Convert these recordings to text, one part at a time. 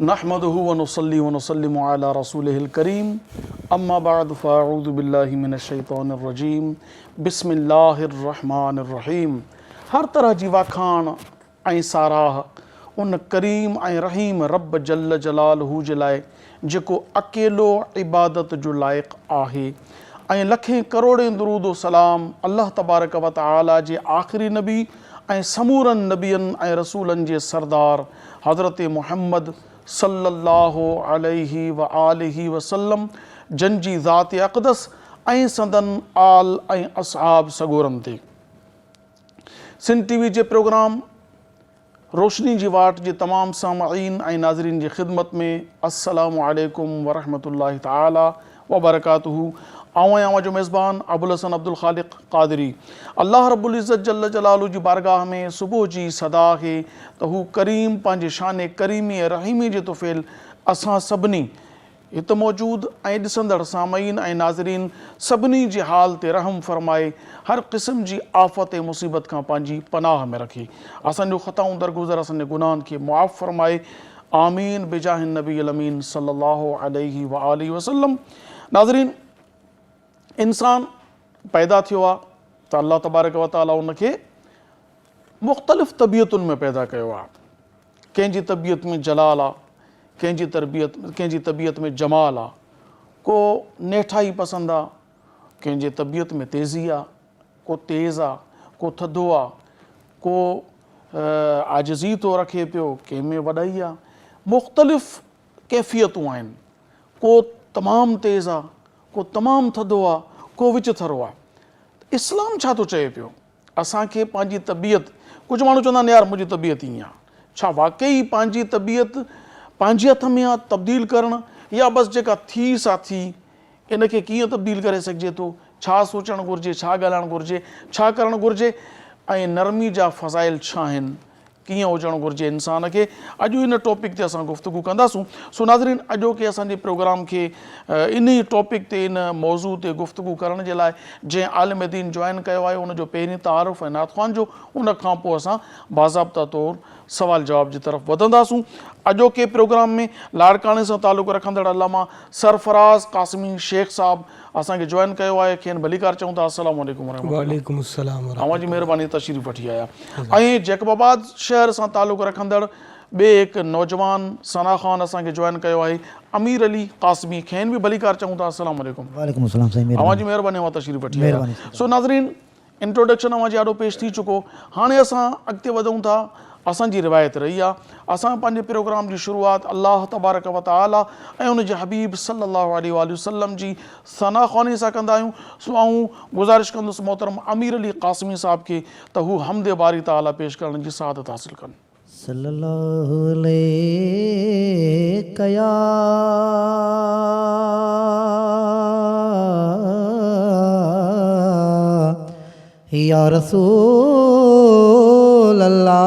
نحمده ونصلي ونسلم علي رسوله الڪريم اما بعد فاعوذ بالله من الشيطان الرجيم بسم الله الرحمن الرحيم هر طرح جي واکاڻ ۽ ساراهه ان ڪريم ۽ رحيم رب جل جلاله جي لاء جيڪو اڪيلو عبادت جو لائق آهي ۽ لکين ڪروڙين درود و سلام الله تبارڪ و تعالي جي آخري نبي ۽ سمورن نبين ۽ رسولن جي سردار حضرت محمد صلّي اللّٰه عليه واٰله وسلّم جن جي ذات اقدس ۽ سندن آل ۽ اصحاب سڳورن تي. سنڌ ٽي وي جي پروگرام روشني جي واٽ جي تمام سامعين ۽ ناظرين جي خدمت ۾ السلام عليڪم ورحمة الله تعالٰي وبرڪاته آئون آهيان اوهان جو ميزبان ابوالحسن عبدالخالق قادري الله رب العزت جل جلاله جي بارگاهه ۾ صبح جي صدا آهي ته هو ڪريم پنهنجي شان ڪريمي ۽ رحيمي جي طفيل اسان سڀني هت موجود ۽ ڏسندڙ سامعين ۽ ناظرين سڀني جي حال تي رحم فرمائي هر قسم جي آفت ۽ مصيبت کان پنهنجي پناهه ۾ رکي اسان جون خطائون درگذر اسان جي گناهن کي معاف فرمائي آمين بجاه النبي الامين صلي الله عليه واٰله وسلم ناظرين انسان پيدا ٿيو آ ته الله تبارڪ وتعالي ان کي مختلف طبيعتن ۾ پيدا ڪيو آ ڪنهن جي طبيعت ۾ جلال آ ڪنهن جي تربيت ڪنهن جي طبيعت ۾ جمال آ ڪو نيٺائي پسند آ ڪنهن جي طبيعت ۾ تيزي آ ڪو تيز آ ڪو ٿڌو آ ڪو عاجزي ٿو رکي پيو ڪنهن ۾ وڏائي آ مختلف ڪيفيتون آهن ڪو تمام تيز آ ڪو تمام ٿڌو آ ڪو وچ ٿرو آ اسلام ڇا ٿو چئي پيو اسان کي پنهنجي طبيعت ڪجهه ماڻهو چوندا آهن يار منهنجي طبيعت ائين آ ڇا واقعي پنهنجي طبيعت پنهنجي هٿ ۾ آ تبديل ڪرڻ يا بس جيڪا ٿي سا ٿي ان کي ڪيئن تبديل ڪري سگهجي ٿو ڇا سوچڻ گهرجي ڇا ڳالهائڻ گهرجي ڇا ڪرڻ گهرجي ۽ نرمي جا فضائل ڇا آهن ڪيئن هجڻ گهرجي انسان کي اڄ ان ٽاپڪ تي اسان گفتگو ڪنداسون سو ناظرين اڄوڪي اسان جي پروگرام کي انهي ٽاپڪ تي ان موضوع تي گفتگو ڪرڻ جي لاء جنهن عالم دين جوائن ڪيو آهي ان جو پهرين تعارف ۽ نعت خوان جو ان کان پوء اسان باضابطه طور سوال جواب جي طرف وڌنداسون اڄوڪي پروگرام ۾ لاڙڪاڻي سان تعلق رکندڙ علامه سرفراز قاسمي شيخ صاحب اسان کي جوائن ڪيو آهي کين ڀليڪار چئون ٿا السلام عليڪم ورحمة الله. وعليڪم السلام ورحمة اوهان جي مهرباني تشريف وٺي آيا ۽ جيڪب آباد شهر سان تعلق رکندڙ ٻئي هڪ نوجوان ثنا خان اسان کي جوائن ڪيو آهي امير علي قاسمي کين به ڀليڪار چئون ٿا السلام عليڪم. وعليڪم السلام سائين مهرباني. اوهان جي مهرباني اوهان تشريف وٺي آيا سو ناظرين انٽروڊڪشن اوهان جي آڏو پيش ٿي چڪو. هاڻي اسان اڳتي وڌون ٿا. اسان جي روايت رهي آ. اسان پنهنجي پروگرام جي شروعات الله تبارڪ و تعالي ۽ ان جي حبيب صلي الله عليه واٰله وسلم جي ثنا خواني سان ڪندا آهيون. سو آئون گذارش ڪندس محترم امير علي قاسمي صاحب کي ته هو حمد باري تعالي پيش ڪرڻ جي سعادت حاصل ڪن. صلي الله عليڪ يا يا رسول الله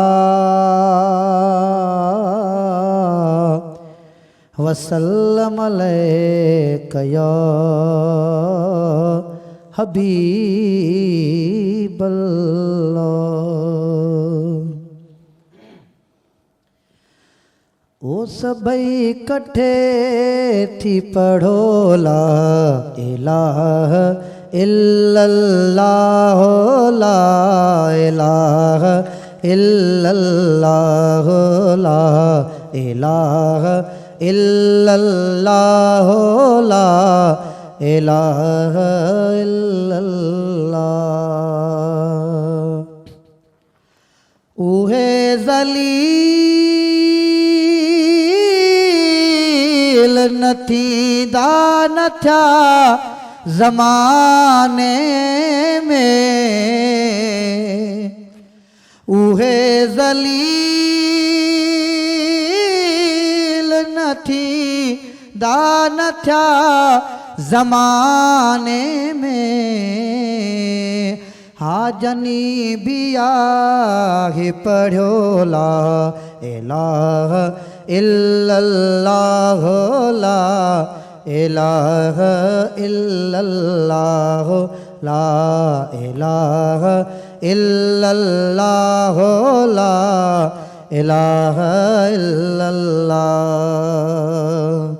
وسلم عليڪ يا حبيب الله. او سڀئي ڪٺي ٿي پڙهو لا اله الا الله لا اله الا الله لا اله الا الله لا اله الا الله. اهي ذليل نه ٿيندا نه ٿيا زماني ۾. اهي ذليل نه ٿيندا نه ٿيا زماني ۾. ها جني به آهي پڙهيو لا اله الا الله لا اله الا الله لا اله الا الله لا اله الا الله.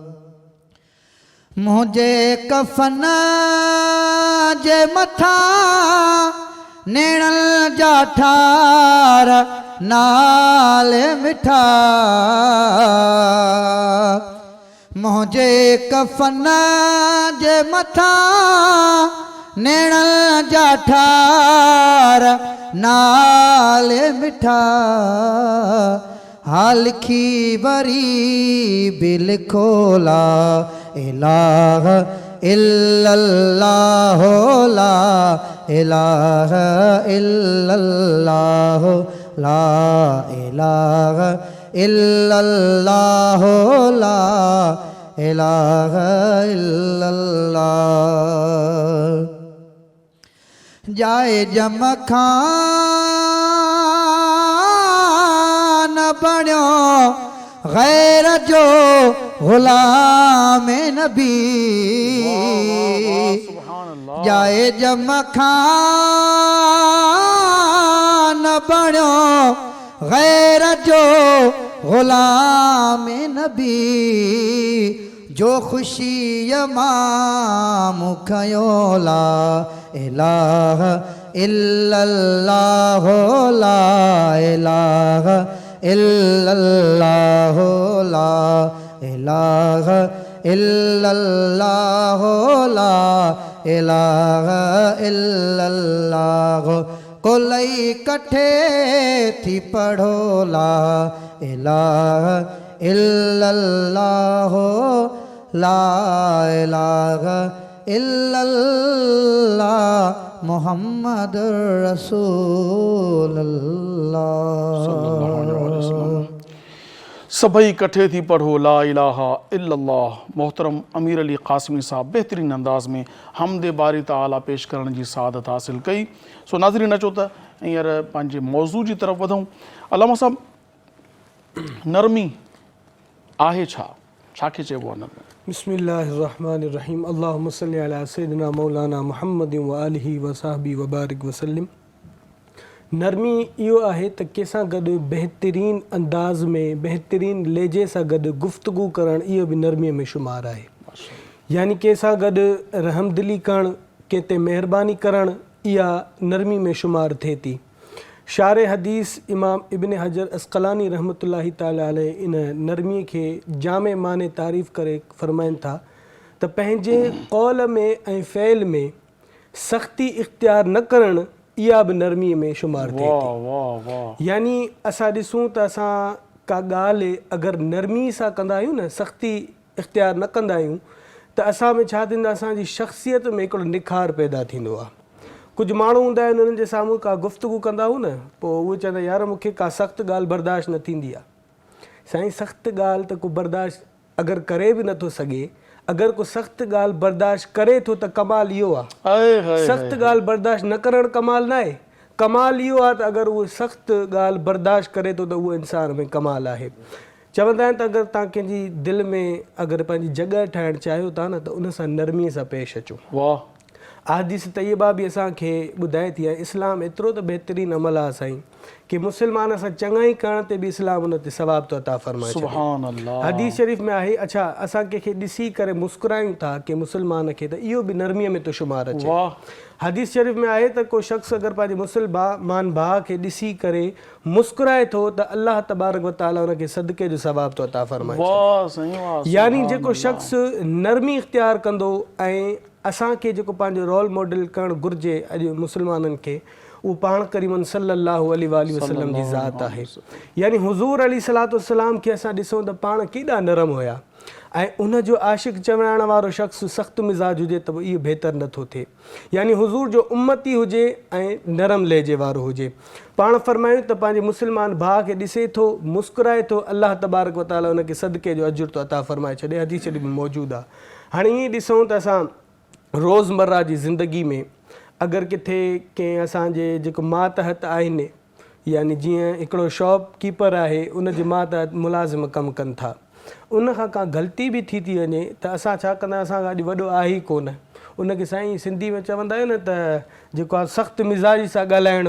منهنجي ڪفن جي مٿان نيڻن جا ٺار نالي مٺا. منهنجي ڪفن جي مٿان نيڻن جا ٺار نالي مٺا. ها لکي وري به لکو لا اله الا الله لا اله الا الله لا اله الا الله لا اله الا الله. ڄائي ڄم کان نه بڻيو غير جو غلام نبي. ڄائي ڄم کان نه بڻيو غير جو غلام نبي. جو خوشيء مان مون کنيو لا اله الا الله لا اله الا الله لا اله الا الله لا اله الا الله ڪلئي ڪٺي ٿي پڙهو لا اله الا الله لا اله الا الله محمد رسول الله. صلي الله عليه واٰله وسلم. سڀئي ڪٺي ٿي پڙهو لا اله الا الله. محترم امير علي قاسمي صاحب بهترين انداز ۾ حمد باري تعالي پيش ڪرڻ جي سعادت حاصل ڪئي. سو ناظرين اچو ته هينئر پنهنجي موضوع جي طرف وڌون. علامه صاحب نرمي آهي ڇا؟ ڇا کي چئبو آهي نرمي؟ بسم الله الرحمن الرحيم اللهم صل علي سيدنا مولانا محمد وآله وصحبه وبارڪ وسلم نرمي اهو آهي ته ڪنهن سان گڏ بهترين انداز ۾ بهترين لهجي سان گڏ گفتگو ڪرڻ اهو به نرمي ۾ شمار آهي يعني ڪنهن سان گڏ رحمدلي ڪرڻ ڪنهن تي مهرباني ڪرڻ اها نرمي ۾ شمار ٿئي ٿي. شارح حديث امام ابن حجر عسقلاني رحمة الله تعالٰي عليه ان نرمي کي جامع معني تعريف ڪري فرمائن ٿا ته پنهنجي قول ۾ ۽ فعل ۾ سختي اختيار نه ڪرڻ اها به نرمي ۾ شمار ٿئي ٿي. يعني اسان ڏسون ته اسان ڪا ڳالهه اگر نرمي سان ڪندا آهيون نه سختي اختيار نه ڪندا آهيون ته اسان ۾ ڇا ٿيندو آهي اسان جي شخصيت ۾ هڪڙو نکار پيدا ٿيندو آهي. ڪجهه ماڻهو هوندا آهن انهن جي سامهون ڪا گفتگو ڪندا آهيون نه پوء اهي چوندا يار مون کي ڪا سخت ڳالهه برداشت نه ٿيندي آهي. سائين سخت ڳالهه ته ڪو برداشت اگر ڪري به نٿو سگهي اگر ڪو سخت ڳالهه برداشت ڪري ٿو ته ڪمال اهو آهي. سخت ڳالهه برداشت نه ڪرڻ ڪمال ناهي ڪمال اهو آهي ته اگر اهو سخت ڳالهه برداشت ڪري ٿو ته اهو انسان ۾ ڪمال آهي. چوندا آهن ته اگر توهان ڪنهن جي دل ۾ اگر پنهنجي جڳهه ٺاهڻ چاهيو ٿا نه ته ان سان نرميء سان پيش اچو. واھ. احاديث طيبه به اسان کي ٻڌائي ٿي ۽ اسلام ايترو ته بهترين عمل آهي سائين ڪي مسلمان سان چڱائي ڪرڻ تي به اسلام ان تي ثواب ٿو عطا فرمائي ڇڏي. سبحان الله. حديث شريف ۾ آهي اڇا اسان ڪنهن کي ڏسي ڪري مسڪرايون ٿا ڪنهن مسلمان کي ته اهو به نرميء ۾ ٿو شمار اچي. واھ. حديث شريف ۾ آهي ته ڪو شخص اگر پنهنجي مسلمان ڀاء کي ڏسي ڪري مسڪرائي ٿو ته الله تبارڪ و تعالي ان کي صدقي جو ثواب ٿو عطا فرمائي ڇڏي. يعني جيڪو شخص نرمي اختيار ڪندو ۽ اسان کي جيڪو پنهنجو رول ماڊل ڪرڻ گهرجي اڄ مسلمانن کي اهو پاڻ ڪريمن صلي الله عليه واٰله وسلم جي ذات آهي. يعني حضور عليه الصلوة والسلام کي اسان ڏسون ته پاڻ ڪيڏا نرم هيا ۽ ان جو عاشق چوائڻ وارو شخص سخت مزاج هجي ته به اهو بهتر نه ٿو ٿئي. يعني حضور جو امتي هجي ۽ نرم لهجي وارو هجي. پاڻ فرمايون ته پنهنجي مسلمان ڀاء کي ڏسي ٿو، مسڪرائي ٿو، الله تبارڪ و تعالي ان کي صدقي جو اجر ٿو عطا فرمائي ڇڏي، حديث شريف ۾ موجود آهي. هاڻي ائين ڏسون ته اسان روزمره جي زندگي ۾ اگر ڪٿي ڪنهن اسان جي جيڪو ماتحت آهن يعني جيئن هڪڙو شاپ ڪيپر آهي ان جي ماتحت ملازم ڪم ڪن ٿا ان کان ڪا غلطي به ٿي ٿي وڃي ته اسان ڇا ڪندا آهيون اسان کان اڄ وڏو آهي ئي ڪونه ان کي سائين سنڌي ۾ چوندا آهيون نه ته جيڪو آهي سخت مزاجي سان ڳالهائڻ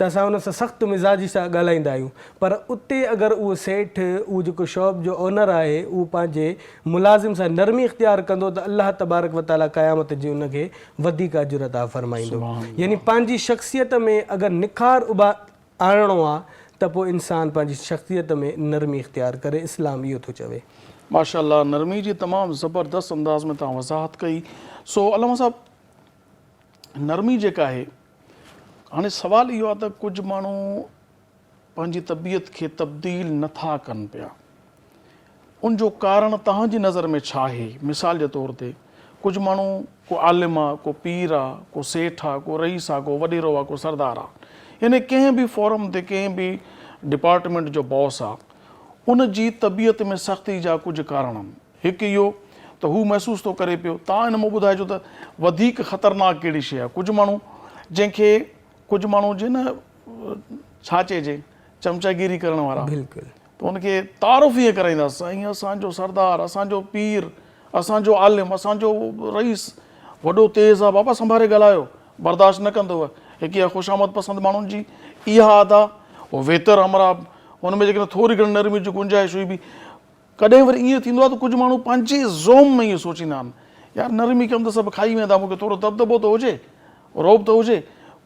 ته اسان ان سان سخت مزاجي سان ڳالهائيندا آهيون پر اتي اگر اهو سيٺ اهو جيڪو شاپ جو اونر آهي اهو پنهنجي ملازم سان نرمي اختيار ڪندو ته الله تبارڪ و تعالي قيامت جي ان کي وڌيڪ اجر عطا فرمائيندو يعني پنهنجي شخصيت ۾ اگر نکار اڀا آڻڻو آ ته پوء انسان پنهنجي شخصيت ۾ نرمي اختيار ڪري اسلام اهو ٿو چوي. ماشاء الله نرمي جي تمام زبردست انداز ۾ توهان وضاحت ڪئي سو علامه صاحب نرمي جيڪا آهي هاڻي سوال اهو آهي ته ڪجهه ماڻهو پنهنجي طبيعت کي تبديل نٿا ڪن پيا ان جو ڪارڻ توهان جي نظر ۾ ڇا آهي؟ مثال جي طور تي ڪجهه ماڻهو ڪو عالم آ، ڪو پير آ، ڪو سيٺ آ، ڪو رئيس آ، ڪو وڏيرو آ، ڪو سردار آ يعني ڪنهن به فورم تي ڪنهن به ڊپارٽمينٽ جو باس آ ان جي طبيعت ۾ سختي جا ڪجهه ڪارڻ آهن. هڪ اهو ته هو محسوس ٿو ڪري پيو توهان ان مان ٻڌائجو ته وڌيڪ خطرناڪ ڪهڙي شيء آ؟ ڪجهه ماڻهو جنهن کي ڪجهه ماڻهو جي نه ڇا چئجي چمچاگيري ڪرڻ وارا بلڪل ته ان کي تعارف ائين ڪرائيندا سائين اسان جو سردار اسان جو پير اسان جو عالم اسان جو رئيس وڏو تيز آ بابا سنڀاري ڳالهايو برداشت نه ڪندو هڪ اها خوشامد پسند ماڻهن جي اها ادا هو ويتر همراهه هن ۾ جيڪڏهن ٿوري گهڻي نرمي جي گنجائش هئي به ڪڏهن وري ائين ٿيندو آهي ته ڪجهه ماڻهو پنهنجي زوم ۾ ائين سوچيندا آهن يار نرمي ڪيم ته سڀ کائي ويندا مون کي ٿورو دٻدٻو ته هجي رعب ته هجي.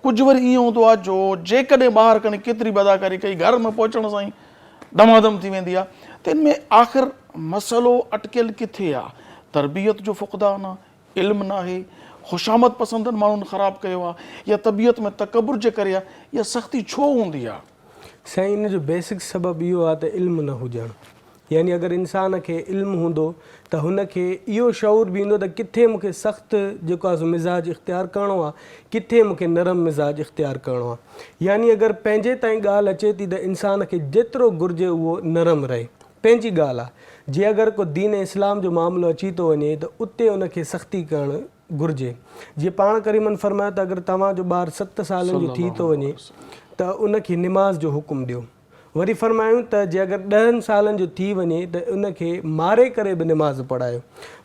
ڪجهه وري ائين هوندو آهي جو جيڪڏهن ٻاهر کڻي ڪيتري به اداڪاري ڪئي گهر ۾ پهچڻ سان ئي دمادم ٿي ويندي آهي ته ان ۾ آخر مسئلو اٽڪيل ڪٿي آهي؟ تربيت جو فقدان آهي، علم ناهي، خوشامد پسندن ماڻهن خراب ڪيو آهي يا طبيعت ۾ تڪبر جي ڪري آهي يا سختي ڇو هوندي آهي؟ سائين ان جو بيسڪ سبب اهو آهي ته علم نه هجڻ. يعني اگر انسان کي علم هوندو ته هن کي اهو شعور به ايندو ته ڪٿي مون کي سخت جيڪو آهي سو مزاج اختيار ڪرڻو آهي ڪٿي مون کي نرم مزاج اختيار ڪرڻو آهي يعني اگر پنهنجي تائين ڳالهه اچي ٿي ته انسان کي جيترو گهرجي اهو نرم رهي پنهنجي ڳالهه آهي جي اگر ڪو دين اسلام جو معاملو اچي ٿو وڃي ته اتي ان کي سختي ڪرڻ گهرجي جيئن پاڻ ڪريمن فرمايو ته اگر توهان جو ٻار ست سالن جو ٿي ٿو وڃي ته ان کي نماز جو حڪم ڏيو. وري فرمايائون ته جي اگر ڏهن سالن جو ٿي وڃي ته ان کي ماري ڪري به نماز پڙهايو.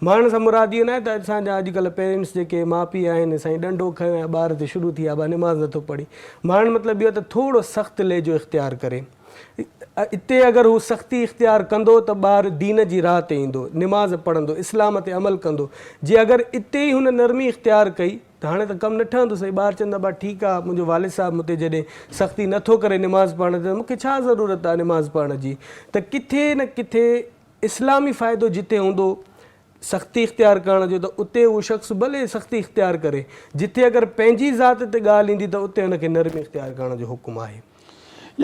مارڻ سان مراد اهو ناهي ته اسان جا اڄڪلهه پيرنٽس جيڪي ماء پيء آهن سائين ڏنڊو کنيو ۽ ٻار تي شروع ٿي ويا ابا نماز نٿو پڙهي. مارڻ مطلب اهو آهي ته ٿورو سخت لهجو اختيار ڪري. اتي اگر هو سختي اختيار ڪندو ته ٻار دين جي راهه تي ايندو، نماز پڙهندو، اسلام تي عمل ڪندو. جي اگر اتي ئي هن نرمي اختيار ڪئي ته هاڻي ته ڪم نه ٺهندو سائين ٻار چوندا ابا ٺيڪ آ منهنجو والد صاحب مون تي جڏهن سختي نه ٿو ڪري نماز پڙهڻ تي ته مون کي ڇا ضرورت آ نماز پڙهڻ جي ته ڪٿي نه ڪٿي اسلامي فائدو جتي هوندو سختي اختيار ڪرڻ جو ته اتي اهو شخص ڀلي سختي اختيار ڪري جتي اگر پنهنجي ذات تي ڳالهه ايندي ته اتي هن کي نرمي اختيار ڪرڻ جو حڪم آهي.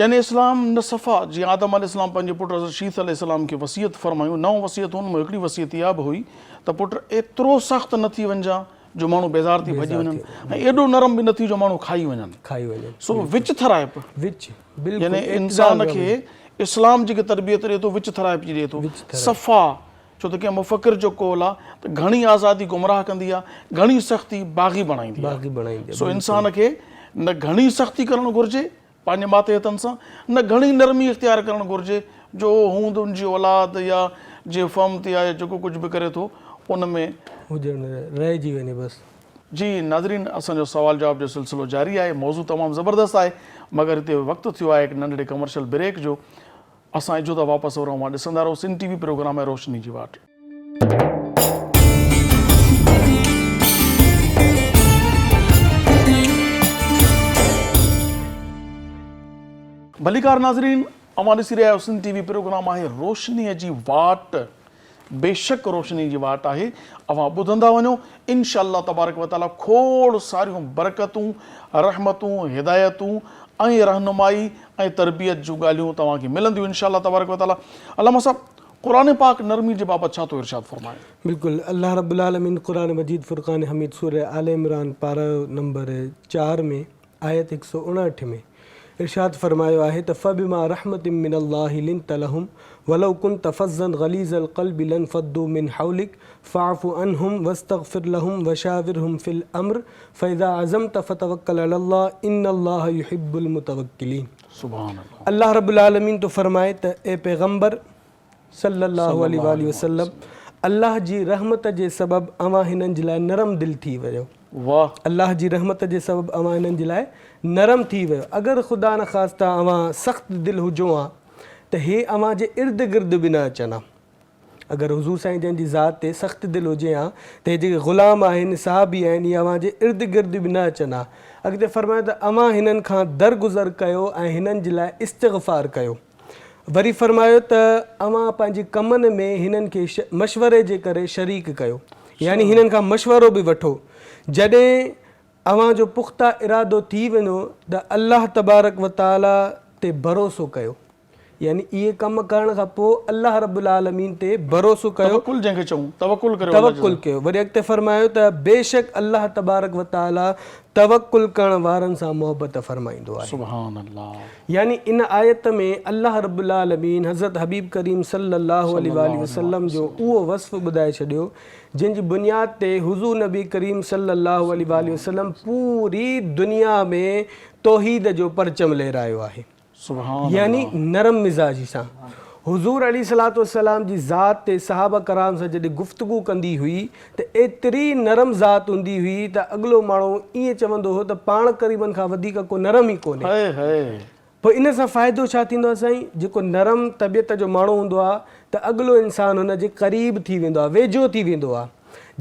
يعني اسلام نه صفا جيئن آدم عليه السلام پنهنجي پٽ حضرت شيث عليه السلام کي وصيت فرمايون نو وصيتون مان هڪڙي وصيت اها به هئي ته پٽ ايترو سخت نه ٿي وڃجان جو ماڻهو بيزار ٿي ڀڄي وڃن ۽ ايڏو نرم به نه ٿي جو ماڻهو کائي وڃن. کائي وڃن. سو وچ ٿرائپ. وچ بلڪل يعني انسان کي اسلام جيڪي تربيت ڏئي ٿو وچ ٿرائپ جي ڏئي ٿو. صفا ڇو ته ڪنهن مفڪر جو قول آ ته گهڻي آزادي گمراهه ڪندي آ گهڻي سختي باغي بڻائيندي آ. باغي بڻائيندي آ. سو انسان کي نه گهڻي سختي ڪرڻ گهرجي پنهنجي ماتحتن سان نه گهڻي نرمي اختيار ڪرڻ گهرجي جو هوند ان جي اولاد يا جي فهم تي آهي جيڪو ڪجهه به ڪري ٿو ان ۾. هجڻ رهجي وڃي بس. جي ناظرين اسان جو سوال جواب جو سلسلو جاري آهي موضوع تمام زبردست آهي مگر هتي وقت ٿيو آهي هڪ ننڍڙي ڪمرشل بريڪ جو اسان اجهو ٿا واپس ورون اوهان ڏسندا رهو سنڌ ٽي وي پروگرام آهي روشني جي واٽ. ڀليڪار ناظرين اوهان ڏسي رهيا آهيو سنڌ ٽي وي پروگرام آهي روشني جي واٽ بيشڪ روشني جي واٽ آهي اوهان ٻڌندا وڃو انشاء الله تبارڪ وتعالي کوڙ ساريون برڪتون رحمتون هدايتون ۽ رهنمائي ۽ تربيت جون ڳالهيون توهان کي ملنديون انشاء الله تبارڪ وتعالي علامه صاحب قرآن پاڪ نرمي جي بابت ڇا ٿو ارشاد فرمائي؟ بلڪل الله رب العالمين قرآن مجيد فرقان حميد سوره آل عمران پارو نمبر چار ۾ آيت 159 ۾ ارشاد فرمايو آهي ته فبما رحمة من الله لنت لهم ولو كنت فظا غليظ القلب لانفضوا من حولك فاعف عنهم واستغفر لهم وشاورهم في الامر فاذا عزمت فتوڪل علي الله ان الله يحب المتوڪلين. سبحان الله. الله رب العالمين ٿو فرمائي ته اي پيغمبر صلّي الله عليه واٰله وسلّم! الله جي رحمت جي سبب اوهان هنن جي لاء نرم دل ٿي ويو. واه. الله جي رحمت جي سبب اوهان انهن جي لاء نرم ٿي ويو. اگر خدا نخواسته اوهان سخت دل هجو ها ته هي اوهان جي ارد گرد به نه اچن ها. اگر حضور سائين جن جي ذات تي سخت دل هجي ها ته هي جيڪي غلام آهن، صحابي آهن، اهي اوهان جي ارد گرد به نه اچن ها. اڳتي فرمايو ته اوهان هنن کان درگذر ڪيو ۽ هنن جي لاء استغفار ڪيو. وري فرمايو ته اوهان پنهنجي ڪمن ۾ هنن کي مشوري جي ڪري شريڪ ڪيو يعني هنن کان مشورو به وٺو. جڏهن اوهان جو پخته ارادو ٿي وڃو ته الله تبارڪ و تعاليٰ تي ڀروسو ڪيو يعني اهي ڪم ڪرڻ کان پوء الله رب العالمين تي ڀروسو ڪيو. توڪل جنهن کي چئون، توڪل ڪريو الله جي توڪل ڪيو. وري اڳتي فرمايو ته بيشڪ الله تبارڪ و تعاليٰ توڪل ڪرڻ وارن سان محبت فرمائيندو آهي. سبحان الله. يعني ان آيت ۾ الله رب العالمين حضرت حبيب ڪريم صلي الله عليه واٰله وسلم جو اهو وصف ٻڌائي ڇڏيو جنهن جي بنياد تي حضور نبي ڪريم صلي الله عليه واٰله وسلم پوري دنيا ۾ توحيد جو پرچم لهرايو آهي. يعني نرم مزاجي سان حضور عليه الصلوة والسلام جي ذات تي صحابه ڪرام سان جڏهن گفتگو ڪندي هئي ته ايتري نرم ذات هوندي هئي ته اڳلو ماڻهو ائين چوندو هو ته پاڻ ڪريمن کان وڌيڪ ڪو نرم ئي ڪونهي. پوء ان سان فائدو ڇا ٿيندو آهي سائين جيڪو نرم طبيعت جو ماڻهو هوندو آهي ته اڳلو انسان هن جي قريب ٿي ويندو آهي ويجهو ٿي ويندو آهي.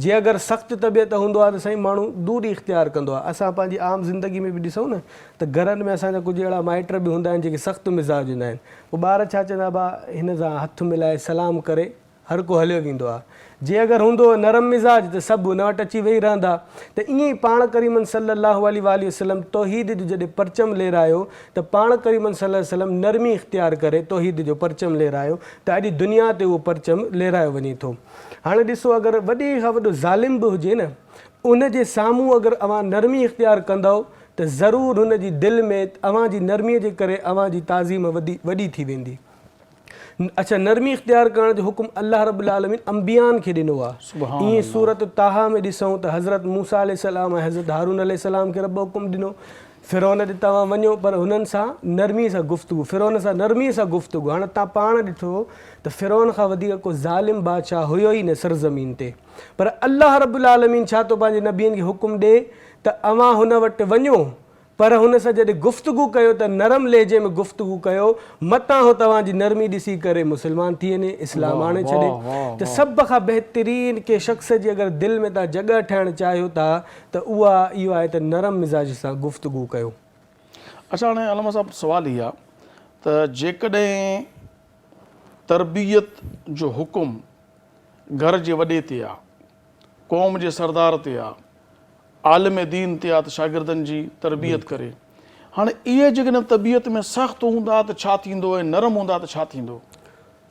جي اگر سخت طبيعت هوندو آهي ته سائين ماڻهو دوري اختيار ڪندو آهي. اسان پنهنجي عام زندگي ۾ به ڏسون نه ته گهرن ۾ اسان جا ڪجهه اهڙا مائٽ به هوندا آهن جيڪي سخت مزاج هوندا آهن. پوء ٻار ڇا چوندا ابا هن سان هٿ ملائي سلام ڪري هر ڪو هليو ويندو آهي. جي اگر هوندو نرم مزاج ته سڀ ان وٽ اچي ويهي رهندا ته ائين ئي پاڻ ڪريمن صلي الله عليه واٰله وسلم توحيد جو جڏهن پرچم لهرايو ته پاڻ ڪريمن صلي الله عليه وسلم نرمي اختيار ڪري توحيد جو پرچم لهرايو ته اڄ دنيا تي اهو پرچم لهرايو وڃي ٿو. هاڻي ڏسو اگر وڏي کان وڏو ظالم به هجي نه ان جي سامهون اگر اوهان نرمي اختيار ڪندؤ ته ضرور هن جي دل ۾ اوهان جي نرمي جي ڪري اوهان جي تعظيم وڌي وڏي ٿي ويندي. اڇا نرمي اختيار ڪرڻ جو حڪم الله رب العالمين انبيائن کي ڏنو آهي. ائين سورة طٰهٰ ۾ ڏسون ته حضرت موسيٰ عليه السلام ۽ حضرت هارون عليه السلام کي رب حڪم ڏنو فرعون ڏي توهان وڃو پر هنن سان نرميء سان گفتگو، فرعون سان نرميء سان گفتگو، هاڻ توهان پاڻ ڏٺو ته فرعون کان وڌيڪ ڪو ظالم بادشاهه هيو ئي نه سرزمين تي، پر الله رب العالمين ڇا ٿو پنهنجي نبين کي حڪم ڏئي ته اوهان هن وٽ وڃو پر هن سان جڏهن گفتگو ڪيو ته نرم لهجي ۾ گفتگو ڪيو متان هو توهان جي نرمي ڏسي ڪري مسلمان ٿي وڃي، اسلام آڻي ڇڏي ته سڀ کان بهترين ڪنهن شخص جي اگر دل ۾ توهان جڳهه ٺاهڻ چاهيو ٿا ته اها اهو آهي ته نرم مزاجي سان گفتگو ڪيو. اڇا هاڻي علامه صاحب سوال هي آ ته جيڪڏهن تربيت جو حڪم گهر جي وڏي تي آ، قوم جي سردار تي آ، عالم دين تي آ ته شاگردن جي تربيت ڪري، هاڻي اهي جيڪڏهن طبيعت ۾ سخت هوندا ته ڇا ٿيندو ۽ نرم هوندا ته ڇا ٿيندو؟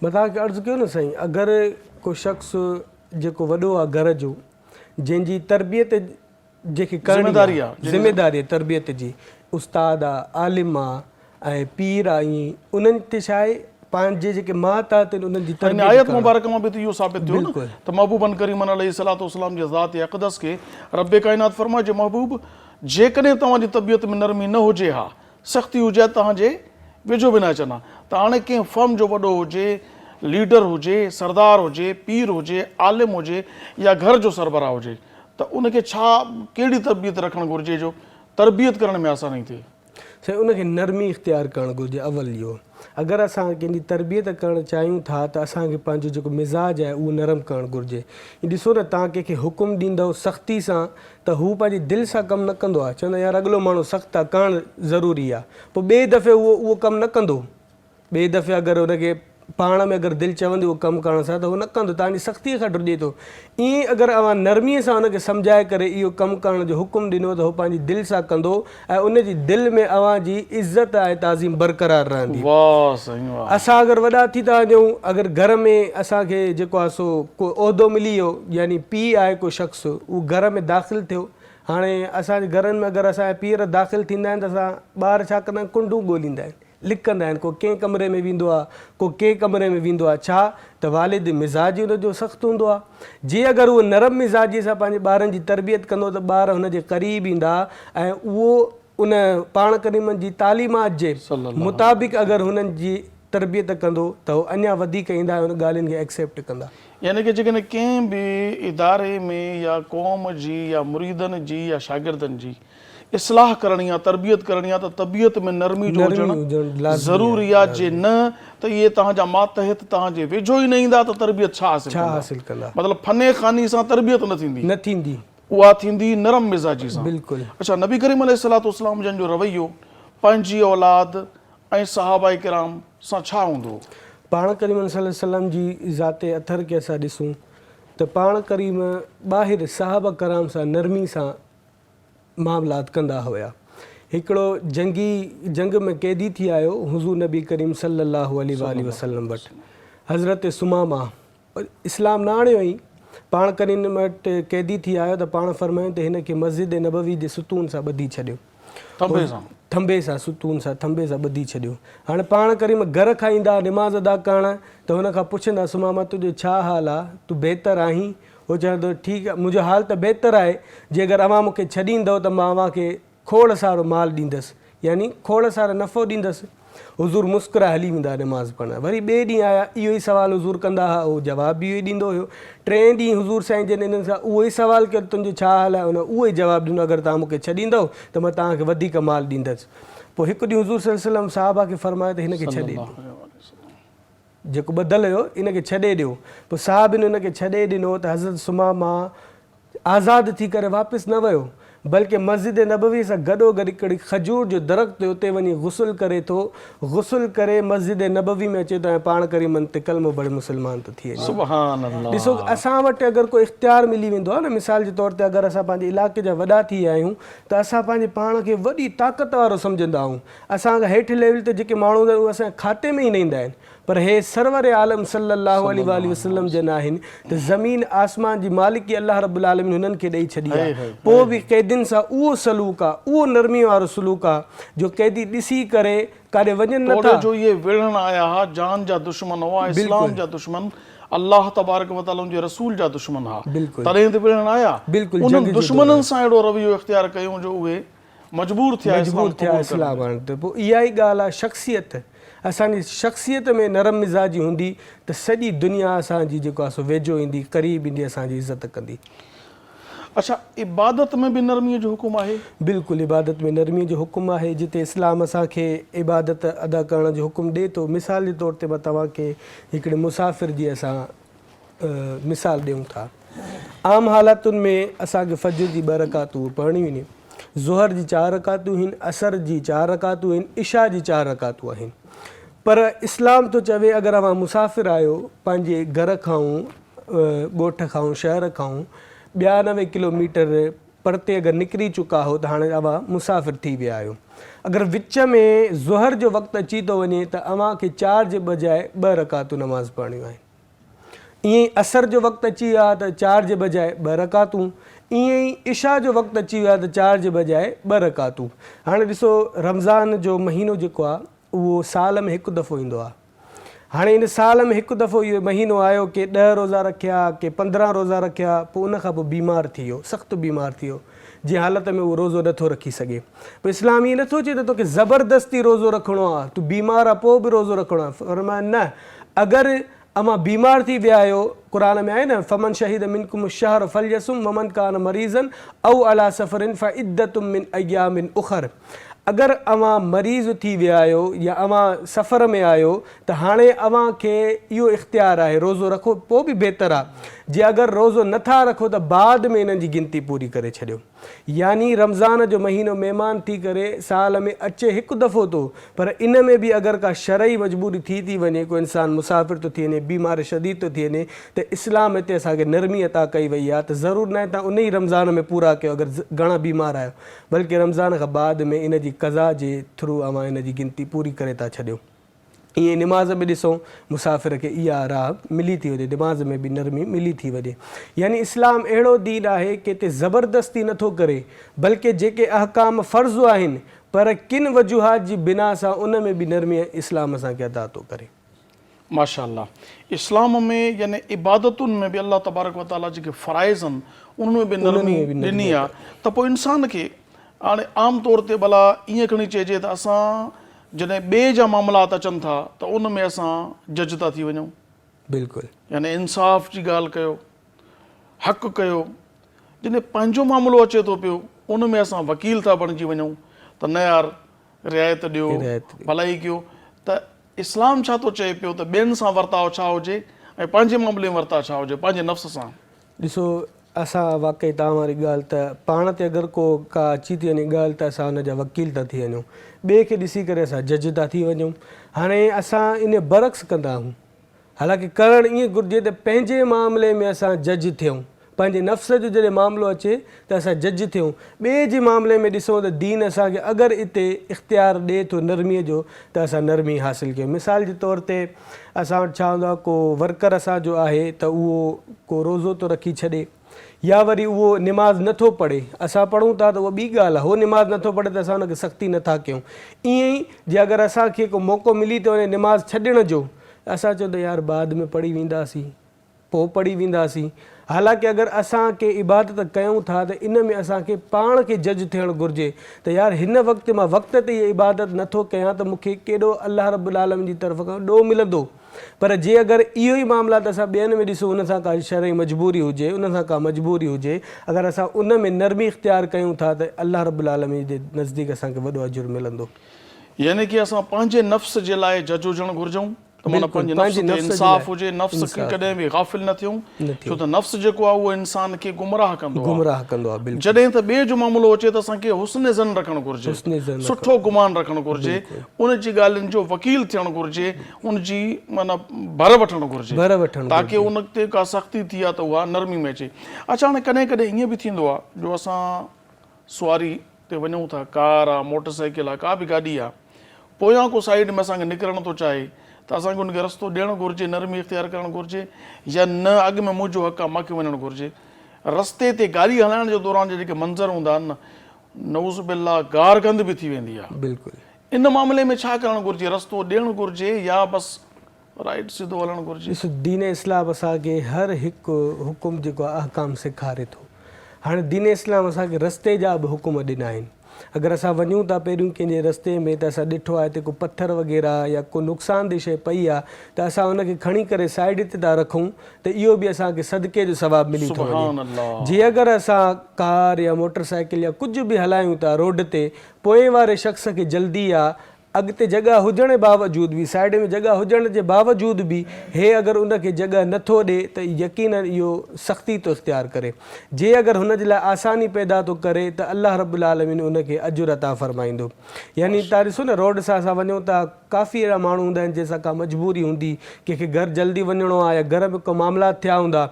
مان توهان کي عرض ڪيو نه سائين اگر ڪو شخص جيڪو وڏو آ گهر جو جنهن جي تربيت جنهن کي ڪرڻي آ، ذميداري آ تربيت جي، استاد آ، عالم آ ۽ پير آ ائين انهن تي ڇا آهي پنهنجي جيڪي ماتحت آهن انهن جي تربيت ڪرڻ. هن آيت مبارڪه مان به ته اهو ثابت ٿيو نه ته محبوبن ڪريمن عليه الصلوة والسلام جي ذات اقدس کي رب ڪائنات فرمايو جي محبوب جيڪڏهن توهان جي طبيعت ۾ نرمي نه هجي ها سختي هجي ها توهان جي ويجهو به نه اچن ها ته هاڻي ڪنهن فرم جو وڏو هجي، ليڊر هجي، سردار هجي، پير هجي، عالم هجي يا گهر جو سربراهه هجي ته ان کي ڇا ڪهڙي تربيت رکڻ گهرجي جو تربيت ڪرڻ ۾ آساني ٿئي؟ سائين ان کي نرمي اختيار ڪرڻ گهرجي اول اهو اگر اسان ڪنهن جي تربيت ڪرڻ چاهيون ٿا ته اسان کي پنهنجو جيڪو مزاج آهي اهو نرم ڪرڻ گهرجي ڏسو نه توهان ڪنهن کي حڪم ڏيندؤ سختي سان ته هو پنهنجي دل سان ڪم نه ڪندو آهي، چوندو آهي يار اڳلو ماڻهو سخت آهي ڪرڻ ضروري آهي، پوء ٻئي دفعي اهو اهو ڪم نه ڪندو، ٻئي دفعي اگر هن کي پاڻ ۾ اگر دل چوندي اهو ڪم ڪرڻ سان ته هو نه ڪندو، توهان جي سختيء کان ڊڄي ٿو. ائين اگر اوهان نرميء سان هن کي سمجهائي ڪري اهو ڪم ڪرڻ جو حڪم ڏنو ته هو پنهنجي دل سان ڪندو ۽ ان جي دل ۾ اوهان جي عزت ۽ تعظيم برقرار رهندي. واه سائين واه. اسان اگر وڏا ٿي ٿا وڃون، اگر گهر ۾ اسان کي جيڪو آهي سو ڪو عهدو ملي ويو يعني پيء آهي ڪو شخص اهو گهر ۾ داخل ٿيو، هاڻي اسان جي گهرن ۾ اگر اسان جا پيئر داخل ٿيندا آهن ته اسان ٻار ڇا ڪندا آهن ڪنڊون ڳوليندا آهن، لڪندا آهن، ڪو ڪنهن ڪمري ۾ ويندو آهي، ڪو ڪنهن ڪمري ۾ ويندو آهي، ڇا ته والد مزاج ئي ان جو سخت هوندو آهي. جي اگر اهو نرم مزاجي سان پنهنجي ٻارن جي تربيت ڪندو ته ٻار هن جي قريب ايندا ۽ اهو ان پاڻ ڪريمن جي تعليمات جي مطابق اگر هنن جي تربيت ڪندو ته هو اڃا وڌيڪ ايندا ۽ ان ڳالهين کي ايڪسيپٽ ڪندا. يعني ڪه جيڪڏهن ڪنهن به اداري ۾ يا قوم جي يا مريدن جي يا شاگردن جي اصلاح ڪرڻي آ تربيت ڪرڻي آ ته طبيعت ۾ نرمي جو هجڻ ضروري آ جي نه ته اهي توهان جا ماتحت توهان جي ويجهو ئي نه ايندا ته تربيت ڇا حاصل ڪندا مطلب فن خاني سان تربيت نه ٿيندي نه ٿيندي اها ٿيندي نرم مزاجي سان بلڪل اڇا نبي ڪريم عليه الصلوة والسلام جن جو رويو پنهنجي اولاد ۽ صحابه ڪرام سان ڇا هوندو هو؟ پاڻ ڪريم صلي الله عليه وسلم جي ذات اطهر کي اسان ڏسون ته پاڻ ڪريم ٻاهر صحابه ڪرام سان نرمي سان معاملات ڪندا هيا. هڪڙو جنگي جنگ ۾ قيدي ٿي آيو حضور نبي ڪريم صلي الله عليه واٰله وسلم وٽ حضرت ثمامه اسلام نه آڻيو هئائين پاڻ ڪريم وٽ قيدي ٿي آيو ته پاڻ فرمايائون ته هن کي مسجد نبوي جي ستون سان ٻڌي ڇڏيو. ٿنڀي سان. ٿنڀي سان ستون سان ٿنڀي سان ٻڌي ڇڏيو. هاڻي پاڻ ڪريم گهر کان ايندا نماز ادا ڪرڻ ته هن کان پڇندا ثمامه تنهنجو ڇا حال آ تون بهتر آهين؟ هو چوندو ٺيڪ منهنجو حال ته بهتر آهي جي اگر اوهان مون کي ڇڏيندؤ ته مان اوهان کي کوڙ سارو مال ڏيندس يعني کوڙ سارو نفعو ڏيندس. حضور مسڪرائي هلي ويندا نماز پڙهڻ. وري ٻئي ڏينهن آيا اهو ئي سوال حضور ڪندا ها اهو جواب به اهو ئي ڏيندو هيو. ٽئين ڏينهن حضور سائين جن انهن کان اهو ئي سوال ڪيو ته تنهنجو ڇا حال آهي؟ ان اهو ئي جواب ڏنو اگر توهان مون کي ڇڏيندؤ ته مان توهان کي وڌيڪ مال ڏيندس. پوء هڪ ڏينهن حضور صلي الله عليه وسلم صحابه کي فرمايو ته هن کي ڇڏي ڏيو. جيڪو ٻڌل هيو ان کي ڇڏي ڏيو. پوء صحابين ان کي ڇڏي ڏنو ته حضرت ثمامه آزاد ٿي ڪري واپس نه ويو بلڪه مسجد نبوي سان گڏوگڏ هڪڙي کجور جو درخت هيو اتي وڃي غسل ڪري ٿو، غسل ڪري مسجد نبوي ۾ اچي ٿو ۽ پاڻ ڪريمن تي ڪلمو پڙهي مسلمان ٿو ٿي وڃي. سبحان الله. ڏسو اسان وٽ اگر ڪو اختيار ملي ويندو آهي نه مثال جي طور تي اگر اسان پنهنجي علائقي جا وڏا ٿي ويا آهيون ته اسان پنهنجي پاڻ کي وڏي طاقت وارو سمجهندا آهيون اسان کان هيٺ ليول تي جيڪي ماڻهو هوندا آهن اهي اسان جي کاتي ۾ ئي نه ايندا آهن پر هي سرور عالم صلّي اللّٰه عليه واٰله وسلّم جن آهن ته زمين آسمان جي مالڪي الله ربّ العالمين هنن کي ڏئي ڇڏي آهي پوء به قيدين سان اهو سلوڪ آهي اهو نرمي وارو سلوڪ آهي جو قيدي ڏسي ڪري ڪاڏي وڃن نه ٿا. توڙي جو اهي وڙهڻ آيا ها جان جا دشمن هئا اسلام جا دشمن الله تبارڪ وتعالي ان جي رسول جا دشمن ها تڏهن ته وڙهڻ آيا انهن دشمنن سان اهڙو رويو اختيار ڪيون جو اهي مجبور ٿيا اسلام مجبور ٿيا قبول ڪرڻ اسلام تي. آڻڻ تي. پوء اها ئي ڳالهه آهي شخصيت اسان جي شخصيت ۾ نرم مزاجي هوندي ته سڄي دنيا اسان جي جيڪو آهي سو ويجهو ايندي قريب ايندي اسان جي عزت ڪندي. اڇا عبادت ۾ به نرميء جو حڪم آهي؟ بلڪل عبادت ۾ نرميء جو حڪم آهي جتي اسلام اسان کي عبادت ادا ڪرڻ جو حڪم ڏئي ٿو مثال جي طور تي مان توهان کي هڪڙي مسافر جي اسان مثال ڏيون ٿا. عام حالتن ۾ اسان کي فجر جي ٻه رڪعتون پڙهڻيون آهن، ظهر جي چار رڪعتون آهن، عصر جي چار رڪعتون آهن، عشاء جي چار رڪعتون آهن. پر اسلام ٿو چوي اگر اوهان مسافر آهيو پنهنجي گهر کان ڳوٺ کان شهر کان 92 ڪلوميٽر پرتي اگر نڪري چڪا آهو ته هاڻي اوهان مسافر ٿي ويا آهيو. اگر وچ ۾ ظهر جو وقت اچي ٿو وڃي ته اوهان کي چار جي بجاء ٻه رڪعتون نماز پڙهڻيون آهن. ائين ئي عصر جو وقت اچي ويو آهي ته چار جي بجاء ٻه رڪعتون. ائين ئي عشاء جو وقت اچي ويو آهي ته چار جي بجاء ٻه رڪعتون. هاڻي ڏسو رمضان جو مهينو جيڪو آهي اهو سال ۾ هڪ دفعو ايندو آهي. هاڻي ان سال ۾ هڪ دفعو اهو مهينو آيو ڪي ڏهه روزا رکيا ڪي 15 روزا رکيا پوء ان کان پوء بيمار ٿي ويو سخت بيمار ٿي ويو جنهن حالت ۾ اهو روزو نٿو رکي سگهي پوء اسلام ائين نٿو چئي ته توکي زبردستي روزو رکڻو آهي تون بيمار آهي پوء به روزو رکڻو آهي فرمايو نه اگر اوهان بيمار ٿي ويا آهيو قرآن ۾ آهي نه فمن شهد منڪم الشهر فليصم ومن ڪان مريضا او علي سفر فعدة من ايام اخر اگر اوهان مريض ٿي ويا آهيو يا اوهان سفر ۾ آهيو ته هاڻي اوهان کي اهو اختيار آهي روزو رکو پوء به بهتر آهي جي اگر روزو نه ٿا رکو ته بعد ۾ انهن جي گنتي پوري ڪري ڇڏيو يعني رمضان جو مهينو مهمان ٿي ڪري سال ۾ اچي هڪ دفعو ٿو پر ان ۾ به اگر ڪا شرعي مجبوري ٿي ٿي وڃي، ڪو انسان مسافر ٿو ٿي وڃي، بيمار شديد ٿو ٿي وڃي ته اسلام هتي اسان کي نرمي عطا ڪئي وئي آهي ته ضرور ناهي توهان ان ئي رمضان ۾ پورا ڪيو اگر گهڻا بيمار آهيو بلڪه رمضان کان بعد ۾ ان جي قضا جي ٿرو اوهان ان جي گنتي پوري ڪري ٿا ڇڏيو. ائين ئي نماز به ڏسون مسافر کي اها راهه ملي ٿي وڃي نماز ۾ به نرمي ملي ٿي وڃي يعني اسلام اهڙو دين آهي ڪي هتي زبردستي نٿو ڪري بلڪه جيڪي احڪام فرض آهن پر ڪن وجوهات جي بنا سان ان ۾ به نرمي اسلام اسان کي عطا ٿو ڪري. ماشاء الله اسلام ۾ يعني عبادتن ۾ به الله تبارڪ و تعالي جيڪي فرائض آهن انهن ۾ به نرمي ڏني آهي ته پوء انسان کي هاڻي عام طور تي ڀلا ائين کڻي چئجي ته اسان جڏهن ٻئي جا معاملات اچن ٿا ته ان ۾ اسان جج ٿا ٿي وڃون. بلڪل. يعني انصاف جي ڳالهه ڪيو، حق ڪيو، جڏهن پنهنجو معاملو اچي ٿو پيو ان ۾ اسان وڪيل ٿا بڻجي وڃون ته نه يار رعايت ڏيو، ڀلائي ڪيو ته اسلام ڇا ٿو چئي پيو ته ٻين سان ورتاء ڇا هجي ۽ پنهنجي معاملي ۾ ورتاء ڇا هجي پنهنجي نفس سان. ڏسو اسان واقعي توهان واري ڳالهه ته پاڻ تي اگر ڪو ڪا اچي ٿي وڃي ڳالهه ته اسان ان جا وڪيل ٿا ٿي وڃون ٻئي کي ڏسي ڪري اسان جج ٿا ٿي وڃون هاڻي اسان ان برعڪس ڪندا آهيون حالانڪه ڪرڻ ائين گهرجي ته پنهنجي معاملي ۾ اسان جج ٿيون پنهنجي نفس جو جڏهن معاملو اچي ته اسان جج ٿيون ٻئي جي معاملي ۾ ڏسون ته دين اسان کي اگر اتي اختيار ڏئي ٿو نرمي جو ته اسان نرمي حاصل ڪيون مثال جي طور تي اسان وٽ ڇا هوندو آهي ڪو ورڪر اسان جو آهي ته اهو ڪو روزو ٿو رکي ڇڏي يا وري اهو نماز نه ٿو پڙهي اسان پڙهون ٿا ته اها ٻي ڳالهه آهي هو نماز نه ٿو پڙهي ته اسان ان کي سختي نه ٿا ڪيون ائين ئي جي اگر اسان کي ڪو موقعو ملي ٿو وڃي نماز ڇڏڻ جو ته اسان چئون ٿا يار بعد ۾ پڙهي وينداسين پوء پڙهي وينداسين. حالانڪه اگر اسان ڪي عبادت ڪيون ٿا ته ان ۾ اسان کي پاڻ کي جج ٿيڻ گهرجي ته يار هن وقت مان وقت تي هيء عبادت نه ٿو ڪيان ته مون کي ڪيڏو الله رب العالمين جي طرف کان ڏوهه ملندو. پر جي اگر اهو ئي معاملات اسان ٻين ۾ ڏسون ان سان ڪا شرعي مجبوري هجي ان سان ڪا مجبوري هجي اگر اسان ان ۾ نرمي اختيار ڪيون ٿا ته الله رب العالمين جي نزديڪ اسان کي وڏو اجر ملندو. يعني ڪي اسان پنهنجي نفس جي لاء جج هجڻ گهرجون. ته معنيٰ پنهنجي نفس تي انصاف هجي، نفس کي ڪڏهن به غافل نه ٿيون، ڇو ته نفس جيڪو آهي اهو انسان کي گمراهه ڪندو آهي. جڏهن ته ٻئي جو معاملو اچي ته اسان کي حسن ظن رکڻ گهرجي، سٺو گمان رکڻ گهرجي، ان جي ڳالهين جو وڪيل ٿيڻ گهرجي، ان جي معنيٰ ڀر وٺڻ گهرجي، تاڪه ان تي ڪا سختي ٿي آهي ته اها نرمي ۾ اچي. اڇا هاڻي ڪڏهن ڪڏهن ائين به ٿيندو آهي جو اسان سواري تي وڃون ٿا، ڪار آ، موٽر سائيڪل آ، ڪا به گاڏي آ، پويان ڪو سائيڊ ۾ اسان کي نڪرڻ ٿو چاهي ته اسان کي ان کي رستو ڏيڻ گهرجي، نرمي اختيار ڪرڻ گهرجي يا نه اڳ ۾ منهنجو حق آ، مان کي وڃڻ گهرجي. رستي تي گاڏي هلائڻ جي دوران جا جيڪي منظر هوندا آهن نه، نعوذ بالله گارگند به ٿي ويندي آ. بلڪل. ان معاملي ۾ ڇا ڪرڻ گهرجي، رستو ڏيڻ گهرجي يا بس رائيٽ سڌو هلڻ گهرجي. ڏس دين اسلام اسان کي هر هڪ حڪم جيڪو آهي احڪام سيکاري ٿو. هاڻي دين اسلام اسان کي رستي جا به حڪم ڏنا آهن. اگر اسان وڃون ٿا پهريون ڪنهن جي رستي ۾ ته اسان ڏٺو آهي ته ڪو پٿر وغيره يا ڪو نقصان ده شيء پئي آهي ته اسان ان کي کڻي ڪري سائيڊ تي ٿا رکون ته اهو به اسان کي صدقي جو ثواب ملي ٿو وڃي. جي اگر اسان ڪار يا موٽر سائيڪل يا ڪجهه به هلايون ٿا روڊ تي پوئين واري شخص کي جلدي آ اڳتي جڳهه هجڻ باوجود به سائيڊ ۾ جڳهه هجڻ جي باوجود به هي اگر ان کي جڳهه نه ٿو ڏي ته يقيناً اهو سختي ٿو اختيار ڪري جي اگر هن جي لاء آساني پيدا ٿو ڪري ته الله رب العالمين ان کي اجر عطا فرمائيندو يعني تان ڏسو نه روڊ سان اسان وڃون ٿا ڪافي اهڙا ماڻهو هوندا آهن جنهن سان ڪا مجبوري هوندي ڪنهن کي گهر جلدي وڃڻو آهي يا گهر ۾ ڪو معاملات ٿيا هوندا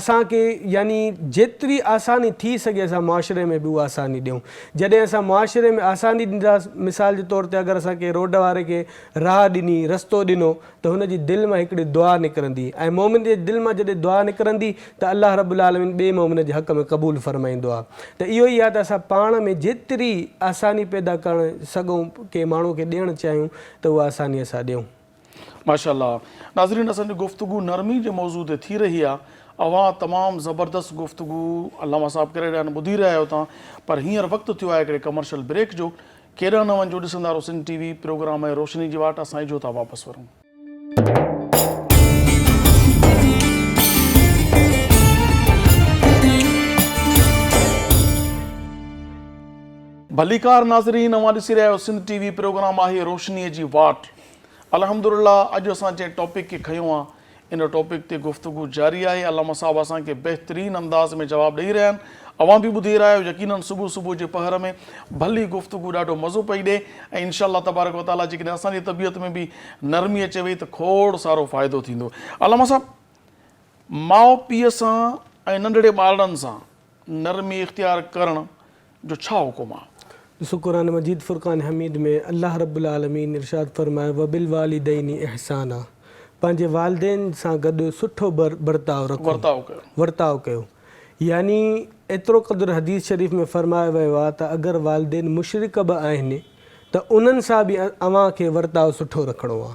اسان کي يعني جيتري آساني ٿي سگهي اسان معاشري ۾ به اها آساني ڏيون جڏهن اسان معاشري ۾ آساني ڏينداسين مثال جي طور تي اگر اسان ڪنهن روڊ واري کي راهه ڏني، رستو ڏنو ته هن جي دل مان هڪڙي دعا نڪرندي ۽ مؤمن جي دل مان جڏهن دعا نڪرندي ته الله رب العالمين ٻئي مؤمن جي حق ۾ قبول فرمائيندو آهي ته اهو ئي آهي ته اسان پاڻ ۾ جيتري آساني پيدا ڪرڻ سگهون ڪنهن ماڻهو کي ڏيڻ چاهيون ته اها آساني اسان ڏيون. ماشاءالله ناظرين اسان جي گفتگو نرمي جي موضوع تي ٿي رهي آ اوهان تمام زبردست گفتگو علامه صاحب ڪري رهيا آهن ٻڌي رهيا آهيو توهان پر هينئر وقت ٿيو آهي هڪڙي ڪمرشل بريڪ جو ڪيڏانهن نه وڃجو ڏسندا رهو سنڌ ٽي وي پروگرام آهي روشني جي واٽ اسان اجهو ٿا واپس ورون. ڀليڪار ناظرين اوهان ڏسي رهيا آهيو سنڌ ٽي وي پروگرام آهي روشني جي واٽ الحمدلله اڄ اسان جنهن ٽاپڪ کي کنيو آ ان ٽاپڪ تي گفتگو جاري آهي علامه صاحب اسان کي بهترين انداز ۾ جواب ڏئي رهيا آهن اوهان به ٻڌي رهيا آهيو يقينن صبح صبح جي پهر ۾ ڀلي گفتگو ڏاڍو مزو پئي ڏي ۽ انشاء الله تبارڪ وتعالي جيڪڏهن اسان جي طبيعت ۾ به نرمي اچي وئي ته کوڙ سارو فائدو ٿيندو علامه صاحب ماء پيء سان ۽ ننڍڙي ٻارڙن سان نرمي اختيار ڪرڻ جو ڇا حڪم آ؟ ڏسو قرآن مجيد فرقان حميد ۾ الله رب العالمين ارشاد فرمايو وبالوالدين احسانا پنهنجي والدين سان گڏ سٺو برتاء رکو ورتاء ڪيو يعني ايترو قدر حديث شريف ۾ فرمايو ويو آ ته اگر والدين مشرڪ به آهن ته انهن سان به اوهان کي ورتاء سٺو رکڻو آ.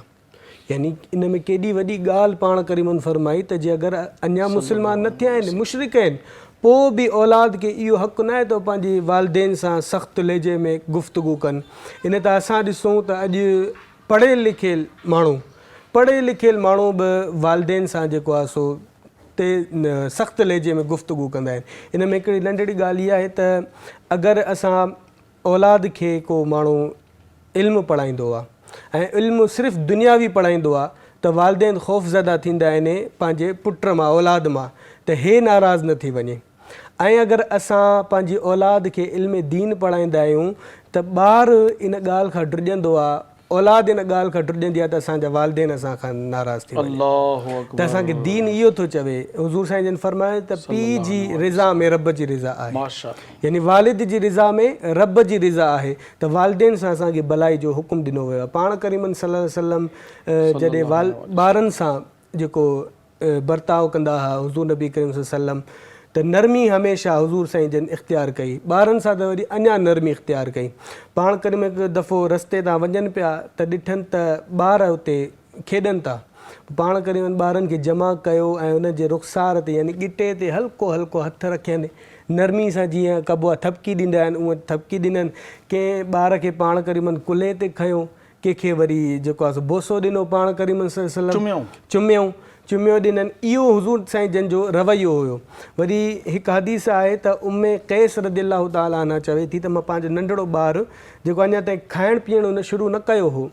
يعني ان ۾ ڪيڏي وڏي ڳالهه پاڻ ڪريمن فرمائي ته جي اگر اڃا مسلمان نه ٿيا آهن، مشرڪ آهن، پوء به اولاد کي اهو حق ناهي ته هو پنهنجي والدين سان سخت لهجي ۾ گفتگو ڪن. ان تان اسان ڏسون ته اڄ پڙهيل لکيل ماڻهو پڙهيل لکيل ماڻهو به والدين سان جيڪو آهي سو تي سخت لهجي ۾ گفتگو ڪندا آهن. ان ۾ هڪڙي ننڍڙي ڳالهه اها آهي ته اگر اسان اولاد کي ڪو ماڻهو علم پڙهائيندو آهي ۽ علم صرف دنياوي پڙهائيندو آهي ته والدين خوفزده ٿيندا آهن پنهنجي پٽ مان اولاد مان ته هي ناراض نه ٿي وڃي ۽ اگر اسان پنهنجي اولاد کي علم دين پڙهائيندا آهيون ته ٻار ان ڳالهه کان ڊڄندو آهي اولاد ان ڳالهه کان ڊڄندي آهي ته اسان جا والدين اسان کان ناراض ٿي وڃن ته اسان کي دين اهو ٿو چوي حضور سائين جن فرمايو ته پيء جي رضا ۾ رب جي رضا آهي يعني والد جي رضا ۾ رب جي رضا آهي ته والدين سان اسان کي ڀلائي جو حڪم ڏنو ويو آهي پاڻ ڪريمن صلي الله عليه وسلم جڏهن ٻارن سان جيڪو برتاء ڪندا ها حضور نبي ڪريم صلي الله عليه وسلم ته نرمي هميشه حضور سائين جن اختيار ڪئي ٻارن سان ته وري اڃا نرمي اختيار ڪئي پاڻ ڪريم هڪ دفعو رستي تان وڃن پيا ته ڏٺن ته ٻار اتي کيڏن ٿا پاڻ ڪريم ٻارن کي جمع ڪيو ۽ انهن جي رخسار تي يعني ڳٽي تي هلڪو هلڪو هٿ رکين نرمي سان جيئن ڪبو آهي ٿپڪي ڏيندا آهن اونئن ٿپڪي ڏنن ڪنهن ٻار کي پاڻ ڪريمن ڪلهي تي کنيو ڪنهن کي وري جيڪو آهي سو بوسو ڏنو پاڻ ڪريم صلي الله عليه وسلم چميائون چميو ڏنن اهو حضور سائين جن جو رويو هيو وري هڪ حديث آهي ته ام قيس رضي الله تعالٰي عنها چوي ٿي ته مان پنهنجو ننڍڙو ٻار جيڪو اڃا تائين کائڻ پيئڻ ان شروع نه ڪيو هو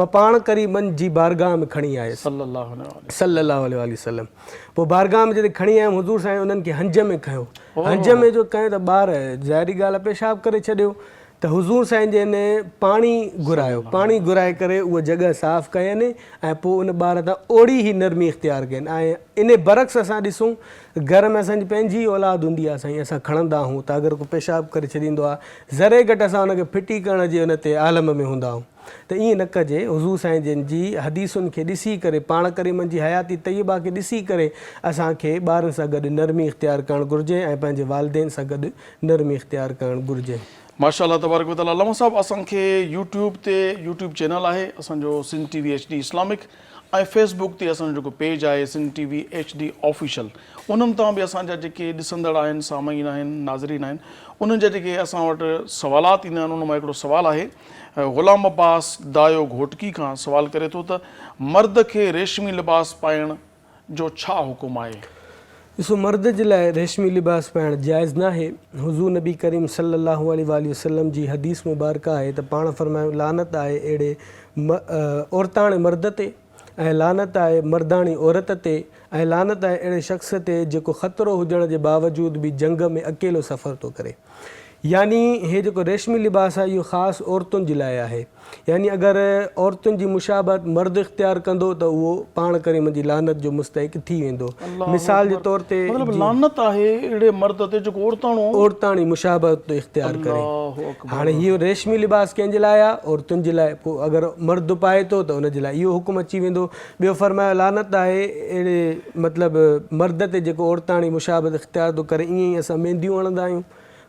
مان پاڻ ڪريمن جي بارگاهه ۾ کڻي آيس صلي الله عليه واٰله وسلم پوء بارگاهه ۾ جڏهن کڻي آيم حضور سائين انهن کي هنج ۾ کنيو هنج ۾ جو کنيو ته ٻار ظاهري ڳالهه آهي پيشاب ڪري ڇڏيو ته حضور سائين جن پاڻي گهرايو، پاڻي گهرائي ڪري اها جڳهه صاف ڪين ۽ پوء ان ٻار تان اوڙي ئي نرمي اختيار ڪين ۽ انهي برعڪس اسان ڏسون گهر ۾ اسان جي پنهنجي ئي اولاد هوندي آهي سائين اسان کڻندا آهون ته اگر ڪو پيشاب ڪري ڇڏيندو آهي ذري گهٽ اسان ان کي ڦٽي ڪرڻ جي ان تي عالم ۾ هوندا آهون ته ائين نه ڪجي حضور سائين جن جي حديثن کي ڏسي ڪري پاڻ ڪريمن جي حياتي طيبه کي ڏسي ڪري اسان کي ٻارن سان گڏ نرمي اختيار ڪرڻ گهرجي ۽ پنهنجي والدين سان گڏ نرمي اختيار ڪرڻ گهرجي. ماشاء الله تبارڪ و تعالي علامه صاحب اسان کي يوٽيوب تي يوٽيوب چينل آهي اسان جو Sindh T V H D Islamic ۽ Facebook تي اسان جو جيڪو پيج آهي Sindh T V H D official انهن تان به اسان جا جيڪي ڏسندڙ آهن سامعين آهن ناظرين آهن انهن جا جيڪي اسان وٽ سوالات ايندا آهن ان مان هڪڙو سوال آهي غلام عباس دايو گهوٽڪي کان سوال ڪري ٿو ته مرد کي ريشمي لباس پائڻ جو ڇا حڪم آهي؟ ڏسو مرد جي لاء ريشمي لباس پائڻ جائز ناهي، حضور نبي ڪريم صلي الله عليه واٰله وسلم جي حديث مبارڪه آهي ته پاڻ فرمايو لعنت آهي اهڙي عورتاڻي مرد تي ۽ لعنت آهي مرداڻي عورت تي ۽ لعنت آهي اهڙي شخص تي جيڪو خطرو هجڻ جي باوجود به جنگ ۾ اڪيلو سفر ٿو ڪري يعني هي جيڪو ريشمي لباس آهي اهو خاص عورتن جي لاء آهي يعني اگر عورتن جي مشابهت مرد اختيار ڪندو ته اهو پاڻ ڪريم جي لعنت جو مستحق ٿي ويندو. مثال جي طور تي مطلب لعنت آهي اهڙي مرد تي جيڪو عورتاڻو عورتاڻي مشابهت ٿو اختيار ڪري. هاڻي هيء ريشمي لباس ڪنهن جي لاء آهي؟ عورتن جي لاء. پوء اگر مرد پائي ٿو ته ان جي لاء اهو حڪم اچي ويندو. ٻيو فرمايو لعنت آهي اهڙي مطلب مرد تي جيڪو عورتاڻي مشابهت اختيار ٿو ڪري. ائين ئي اسان مينديون هڻندا آهيون.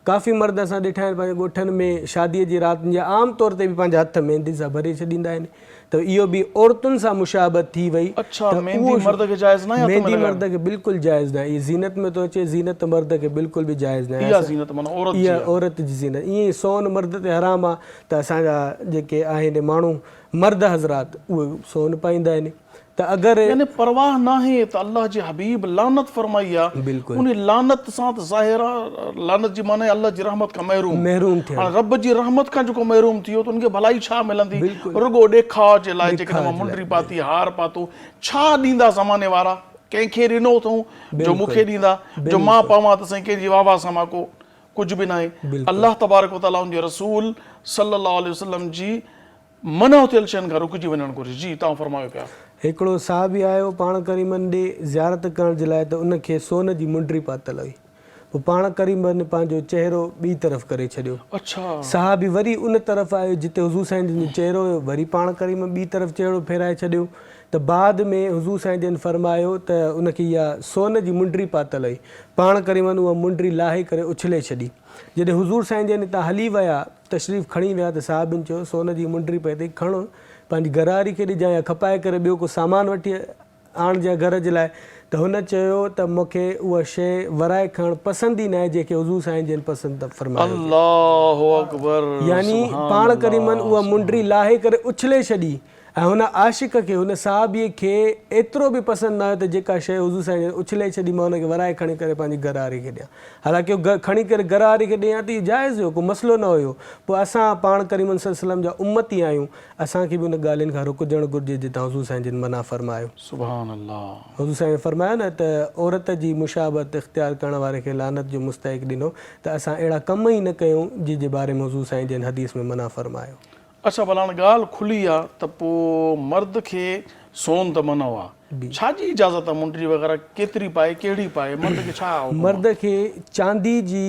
ڪافي مرد اسان ڏٺا آهن پنهنجي ڳوٺن ۾ شاديء جي راتن يا عام طور تي به پنهنجا هٿ ميندين سان ڀري ڇڏيندا آهن ته اهو به عورتن سان مشابهت ٿي وئي اڇا ته ميندي اهو مرد کي جائز ناهي هٿ ۾ ميندي لڳائڻ؟ مرد کي بلڪل جائز ناهي اهي زينت ۾ ٿو اچي زينت مرد کي بلڪل به جائز ناهي اها زينت معنيٰ عورت جي اها آهي. عورت جي زينت ائين ئي سون مرد تي حرام آهي ته اسان جا جيڪي آهن ماڻهو مرد حضرات اهي سون پائيندا آهن ته اگر. يعني پرواهه ناهي ته الله جي حبيب لعنت فرمائي آ انهي لعنت سان ته ظاهر آ لعنت جي معنيٰ الله جي رحمت کان محروم محروم ٿيڻ هاڻي رب جي رحمت کان جيڪو محروم ٿي ويو ته ان کي ڀلائي ڇا ملندي رڳو ڏيکاء جي لاء جيڪڏهن مان منڊري پاتي هار پاتو ڇا ڏيندا زماني وارا ڪنهن کي ڏنو اٿئون جو مون کي ڏيندا جو مان پوان ته سائين ڪنهن جي واهه واهه سان مان ڪو ڪجهه به ناهي الله تبارڪ وتعاليٰ ان جي رسول صلي الله عليه وسلم جي منع ٿيل شين کان رڪجي وڃڻ گهرجي. جي توهان فرمايو پيا. هڪڙو صحابي آيو پاڻ ڪريمن ڏي زيارت ڪرڻ جي لاء ته ان کي سون جي منڊري پاتل هئي. پوء پاڻ ڪريمن پنهنجو چهرو ٻي طرف ڪري ڇڏيو. صحابي وري ان طرف آيو جتي حضور سائين جن جو چهرو هيو وري پاڻ ڪريمن ٻي طرف چهرو ڦيرائي ڇڏيو ته بعد ۾ حضور سائين جن فرمايو ته ان کي اها سون جي منڊري پاتل هئي. پاڻ ڪريمن اها منڊري لاهي ڪري اڇلي ڇڏي. جڏهن حضور سائين جن اتان هلي ويا تشريف کڻي ويا ته صحابين چيو، سون جي منڊري پئي اٿئي، کڻ، پنهنجي گهرواري کي ڏجانء يا کپائي ڪري ٻيو ڪو سامان وٺي آڻجانء گهر جي لاء ته هن چيو ته مون کي اها شيء ورائي کڻڻ پسند ئي ناهي جنهن کي حضور سائين جن پسند فرمايو هجي. الله اڪبر يعني سبحان پاڻ ڪريمن الله اها منڊري لاهي ڪري اڇلي ڇڏي. ۽ هن عاشق کي، هن صحابيء کي ايترو به پسند نه آيو ته جيڪا شيء حضور سائين جن اڇلي ڇڏي مان ان کي ورائي کڻي ڪري پنهنجي گهر واري کي ڏيان. حالانڪه اهو کڻي ڪري گهر واري کي ڏيان ته اهو جائز هيو، ڪو مسئلو نه هيو. پوء اسان پاڻ ڪريمن صلي الله عليه وسلم جا امتي آهيون، اسان کي به ان ڳالهين کان رڪجڻ گهرجي جتان حضور سائين جن منع فرمايو. سبحان الله. حضور سائين فرمايو نه ته عورت جي مشابهت اختيار ڪرڻ واري کي لعنت جو مستحق ڏنو ته اسان اهڙا ڪم ئي نه ڪيون جن جي باري ۾ حضور سائين جن حديث ۾ منع فرمايو. اڇا ڀلا هاڻ ڳالهه کلي آ ته پو مرد کي سون ته منع آ ڇا جي اجازت آ منڊري وغيره ڪيتري پائي ڪهڙي پائي مرد کي ڇا حڪم آ. مرد کي چاندي جي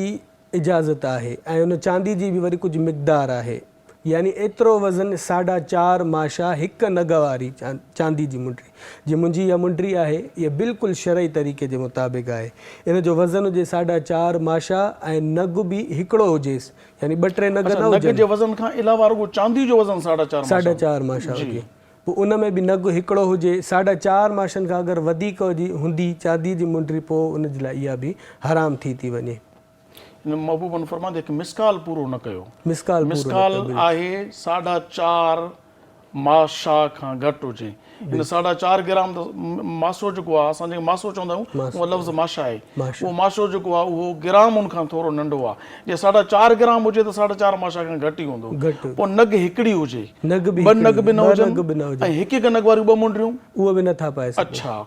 اجازت آهي ۽ ان چاندي جي به وري ڪجهه مقدار آهي يعني ايترو وزن ساڍا چار ماشا هڪ نگ واري چاندي جي منڊري جي منهنجي اها منڊري آهي اها بلڪل شرعي طريقي جي مطابق آهي ان جو وزن هجي ساڍا چار ماشا ۽ نگ به هڪڙو هجيس يعني ٻه ٽي نگ اڇا نه نگ هجن. جي وزن کان علاوه رڳو چاندي جو وزن ساڍا چار ماشا ساڍا چار ماشا جي. هجي پوء ان ۾ به نگ هڪڙو هجي ساڍا چار ماشن کان اگر وڌيڪ هجي هوندي چاندي جي منڊري پوء ان جي لاء اها به حرام ٿي ٿي وڃي. ان محبوبن فرمايو ته هڪ مثقال پورو نه ڪيو. مثقال پورو نه مثقال ڪيو بلڪل. آهي ساڍا چار ماشا کان گهٽ هجي. ان ساڍا چار گرام ته ماسو جيڪو آهي اسان جيڪي ماسو چوندا آهيون اهو لفظ ماشا آهي. اهو ماشو جيڪو آهي اهو گرام ان کان ٿورو ننڍو آهي. جي ساڍا چار گرام هجي ته ساڍا چار ماشا کان گهٽ ئي هوندو. پوء نگ هڪڙي هجي. ٻه نگ به نه هجن ۽ هڪ هڪ نگ واريون ٻه منڊريون. اهو به نه ٿا پائي سگهو. اڇا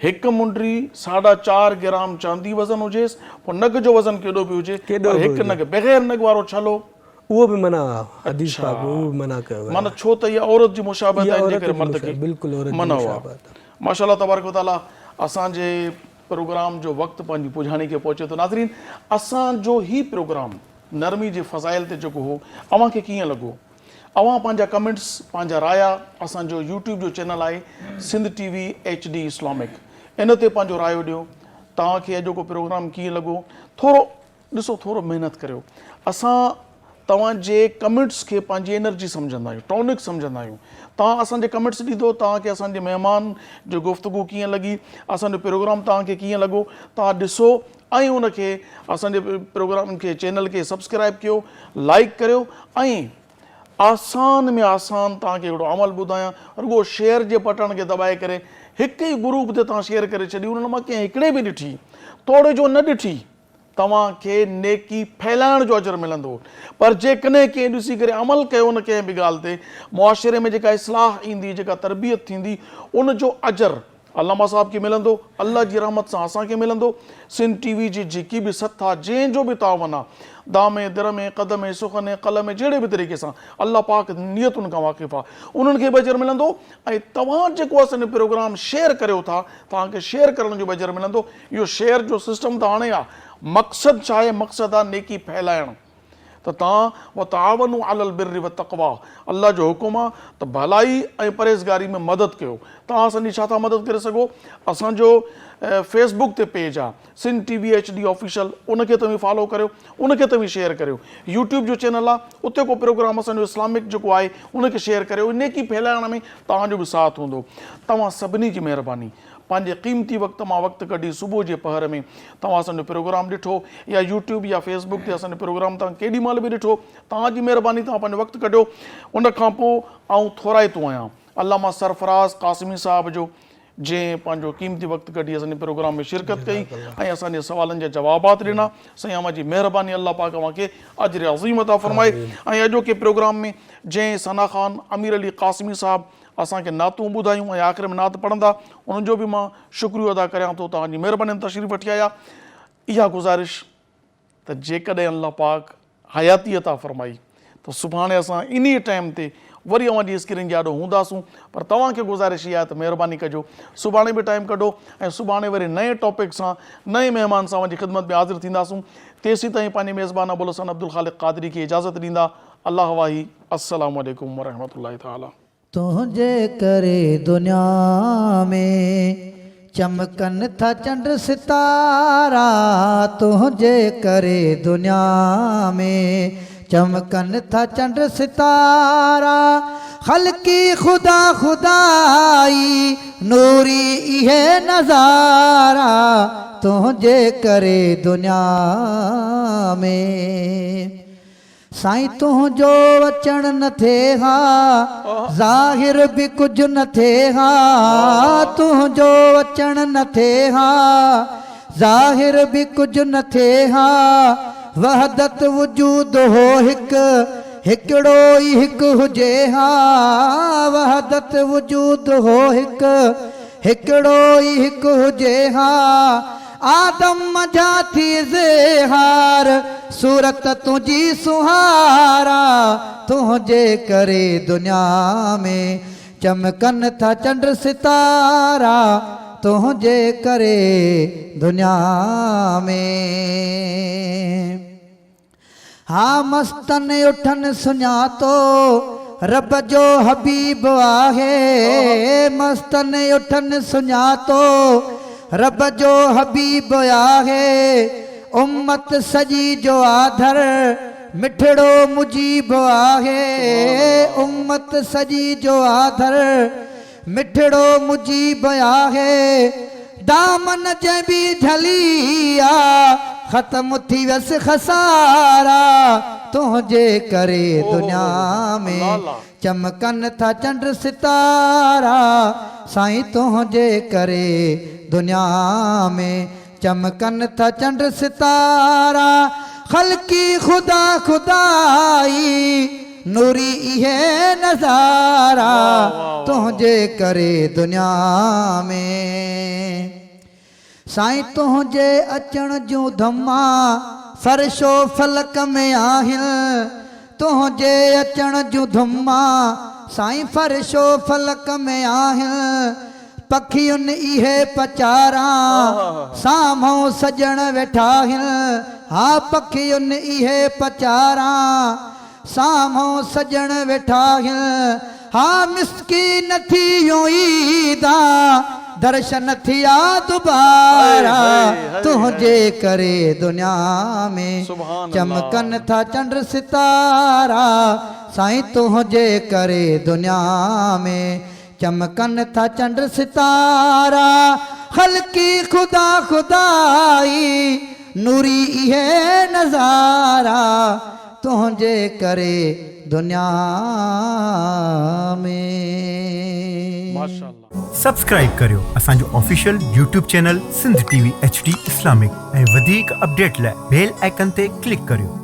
هڪ منڊري ساڍا چار گرام چاندي وزن هجيس پوء نگ جو وزن ڪيڏو به هجي پر هڪ نگ بغير نگ وارو ڇلو. اهو به منع آ حديث پاڪ ۾ اهو به منع ڪيو ويو آ. معنيٰ ڇو ته اها عورت جي مشابهت آهي ان جي ڪري مرد کي منع آ. ماشاء الله تبارڪ وتعاليٰ اسان جي پروگرام جو وقت پنهنجي پڄاڻي کي پهچي ٿو ناظرين اسان جو هي پروگرام نرمي جي فضائل تي جيڪو هو اوهان کي ڪيئن لڳو اوهان پنهنجا ڪمينٽس پنهنجا رايا اسان جو يوٽيوب جو چينل آهي Sindh T V H D Islamic ان تي پنهنجو رايو ڏيو توهان کي اڄوڪو پروگرام ڪيئن لڳو ٿورو ڏسو ٿورو محنت ڪريو اسان توهان جي ڪمينٽس کي پنهنجي انرجي سمجهندا آهيون ٽونڪ سمجهندا آهيون توهان اسان جي ڪمينٽس ڏيندو توهان کي اسان جي مهمان جو گفتگو ڪيئن لڳي اسان جو پروگرام توهان کي ڪيئن لڳو توهان ڏسو ۽ ان کي اسان جي پروگرام کي چينل کي سبسڪرائب ڪيو لائڪ ڪريو ۽ آسان ۾ آسان توهان کي هڪڙو عمل ٻڌايان رڳو شيئر جي بٽڻ کي دٻائي ڪري هڪ ئي گروپ تي توهان شيئر ڪري ڇڏي انهن مان ڪنهن هڪڙي به ڏٺي توڙي جو نه ڏٺي توهان کي نيڪي ڦهلائڻ جو اجر ملندو پر جيڪڏهن ڪنهن ڏسي ڪري عمل ڪيو نه ڪنهن به ڳالهه تي معاشري ۾ جيڪا اصلاح ايندي جيڪا تربيت ٿيندي ان جو اجر علامه صاحب کي ملندو الله جي رحمت سان اسان کي ملندو سنڌ ٽي وي جي جيڪي به سٿ آ جنهن جو به تعاون آ دام در ۾ قدم سخن قلم جهڙي به طريقي سان الله پاڪ نيتن کان واقف آ انهن کي به اجر ملندو ۽ توهان جيڪو اسان جو پروگرام شيئر ڪريو ٿا توهان کي شيئر ڪرڻ جو به اجر ملندو اهو شيئر جو سسٽم ته هاڻي آ مقصد ڇا آهي مقصد آ نيڪي ڦهلائڻ ته توهان وتعاونوا علي البر والتقويٰ الله جو حڪم آ ته ڀلائي ۽ پرهيزگاري ۾ مدد ڪيو توهان اسان جي ڇا ٿا مدد ڪري سگهو اسان جو فيس بڪ تي پيج آ Sindh T V H D official ان کي توهين فالو ڪريو ان کي توهين شيئر ڪريو يوٽيوب جو چينل آ اتي ڪو پروگرام اسان جو اسلامڪ جيڪو آهي ان کي شيئر ڪريو نيڪي ڦهلائڻ ۾ توهان جو به ساٿ هوندو توهان سڀني جي مهرباني پنهنجي قيمتي وقت مان وقت ڪڍي صبح جي پهر ۾ توهان اسان جو پروگرام ڏٺو يا يوٽيوب يا فيس بڪ تي اسان جو پروگرام توهان ڪيڏي مهل به ڏٺو توهان جي مهرباني توهان پنهنجو وقت ڪڍيو ان کان پوء آئون ٿورائتو آهيان علامه سرفراز قاسمي صاحب جو جنهن پنهنجو قيمتي وقت ڪڍي اسان جي پروگرام ۾ شرڪت ڪئي ۽ اسان جي سوالن جا جوابات ڏنا سائين اوهان جي مهرباني الله پاڪ اوهان کي اجر عظيم عطا فرمائي ۽ اڄوڪي پروگرام ۾ جنهن ثنا خان امير علي قاسمي صاحب اسان کي نعتون ٻڌايون ۽ آخر ۾ نعت پڙهندا انهن جو به مان شڪريو ادا ڪريان ٿو توهان جي مهرباني تشريف وٺي آيا اها گذارش ته جيڪڏهن الله پاڪ حياتي عطا فرمائي ته سڀاڻي اسان انهي ٽائيم تي وري اوهان جي اسڪرين جي آڏو هونداسون پر توهان کي گذارش اها آهي ته مهرباني ڪجو سڀاڻي به ٽائيم ڪڍو ۽ سڀاڻي وري نئين ٽاپڪ سان نئين مهمان سان اوهان جي خدمت ۾ حاضر ٿينداسون تيسين تائين پنهنجي ميزبان ابوالحسن عبدالخالق قادري کي اجازت ڏيندا الله واهي السلام عليڪم ورحمة الله تعالي. تنهنجي ڪري دنيا ۾ چمڪن ٿا چنڊ ستارا تنهنجي ڪري دنيا ۾ چمڪن ٿا چنڊ ستارا خلقي خدا خدائي نوري اهي نظارا تنهنجي ڪري دنيا ۾. سائين تنهنجو اچڻ نه ٿئي ها، ظاهر به ڪجهه نه ٿئي ها، تنهنجو اچڻ نه ٿئي ها، ظاهر به ڪجهه نه ٿئي ها، وحدت وجود هو هڪ، هڪڙو ئي هڪ هجي ها، وحدت وجود هو هڪ، هڪڙو ئي هڪ هجي ها. آدم منجهان ٿي اظهار، صورت تنهنجي سونهارا، تنهنجي ڪري دنيا ۾ چمڪن ٿا چنڊ ستارا، تنهنجي ڪري دنيا ۾. ها مستن اٺن سڃاتو، رب جو حبيب آهي، مستن اٺن سڃاتو، رب جو حبيب آهي، امت سڄي جو آڌر، مٺڙو مجيب آهي، امت سڄي جو آڌر، مٺڙو مجيب آهي، دامن جنهن به جهلي آ، ختم ٿي ويس خسارا، تنهنجي ڪري دنيا ۾، چمڪن ٿا چنڊ ستارا، سائين تنهنجي ڪري دنيا ۾، چمڪن ٿا چنڊ ستارا، خلقي خدا خدائي، نوري اهي نظارا، تنهنجي ڪري دنيا ۾. سائين تنهنجي اچڻ جون ڌمان، فرش و فلڪ ۾ آهن، تنهنجي اچڻ جون ڌمان، سائين فرش و فلڪ ۾ آهن، پکين اهي پچاران، سامهون سڄڻ ويٺا هن، ها پکين اهي پچاران، سامهون سڄڻ ويٺا هن، ها مسڪين ٿي يون عيدان، درشن ٿيا دوبارا، تنهنجي ڪري دنيا ۾، چمڪن ٿا چنڊ ستارا، سائين تنهنجي ڪري دنيا ۾. چمڪن ٿا چنڊ ستارا، خلقي خدا خدائي، نوري اهي نظارا، تنهنجي ڪري دنيا ۾. ماشاءالله. سبسڪرائيب ڪريو اسان جو official YouTube channel Sindh T V H D Islamic ۽ وڌيڪ اپڊيٽ لاء بيل آئيڪن تي ڪلڪ ڪريو.